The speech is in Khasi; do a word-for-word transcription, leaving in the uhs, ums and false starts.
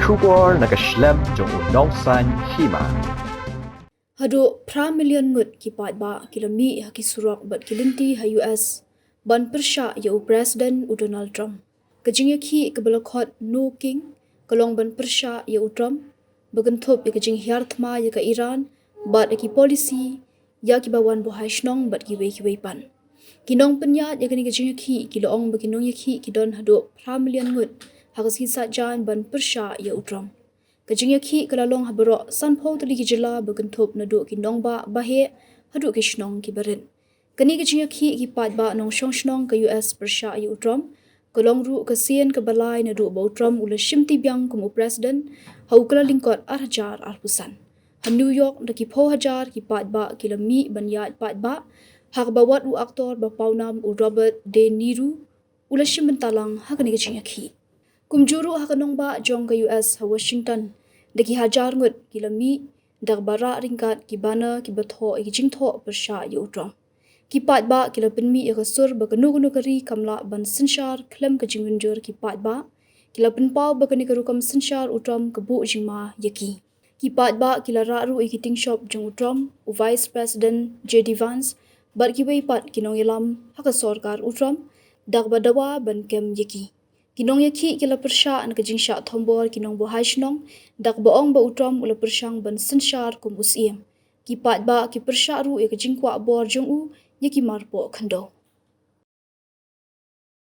Khubor na ka shlem jong u nongsan hima. Haduh phra million ngut ki paidbah ki la mih ha ki surok bad ki lynti ha U S ban pyrshah ïa u President u Donald Trump. Ka jingïakhih kaba la khot No King ka long ban pyrshah ïa u Trump ba kynthup ïa ka jinghiar thma ïa ka Iran bad ïa ki policy ïa kiba wan buhai shnong bad kiwei kiwei pat. Ki nongpynïaid ïa kane ka jingïakhih ki la ong ba ki nongïakhih ki don haduh phra million ngut ha ka sngi Saitjaiñ ban pyrshah ïa u Trump. Ka jingïakhih ka la long ha baroh sanphew tylli ki jylla ba kynthup naduh ki nongbah baheh haduh ki shnong kiba rit. Kane ka jingïakhih ki paidbah nongshong shnong ka U S pyrshah ïa u Trump ka long ruh ka sien kaba lai naduh ba u Trump u la shimti biang kum u President ha u Kyllalyngkot ar hajar arphew san. Ha New York da ki phew hajar ki paidbah ki la mih ban ïaid paidbah ha kaba wat u actor ba pawnam u Robert De Niro u la shim bynta lang ha kane ka jingïakhih. Kumjuh ruh ha ka nongbah jong ka U S ha Washington da ki hajar ngut ki la mih da kaba rah ryngkat ki banner kiba thoh ïa ki jingthoh pyrshah ïa u Trump. Ki paidbah ki la pynmih ïa ka sur ba kano kano ka ri kam lah ban synshar khlem ka jingmynjur ki paidbah. Ki la pynpaw ba kane ka rukom synshar u Trump ka buh jingma ïa ki. Ki paidbah ki la rah ruh ïa ki ting shop jong u Trump, u Vice President J D Vance bad kiwei pat ki nongïalam ha ka sorkar u Trump da kaba dawa ban kem ïa ki. Ki nongïakhih ki la pyrshah na ka jingshah thombor ki nongbuhai shnong da kaba ong ba u Trump u la pyrshang ban synshar kum u syiem. Ki paidbah ki pyrshah ruh ïa ka jingkwah bor jong u ïa ki marpoh khyndew.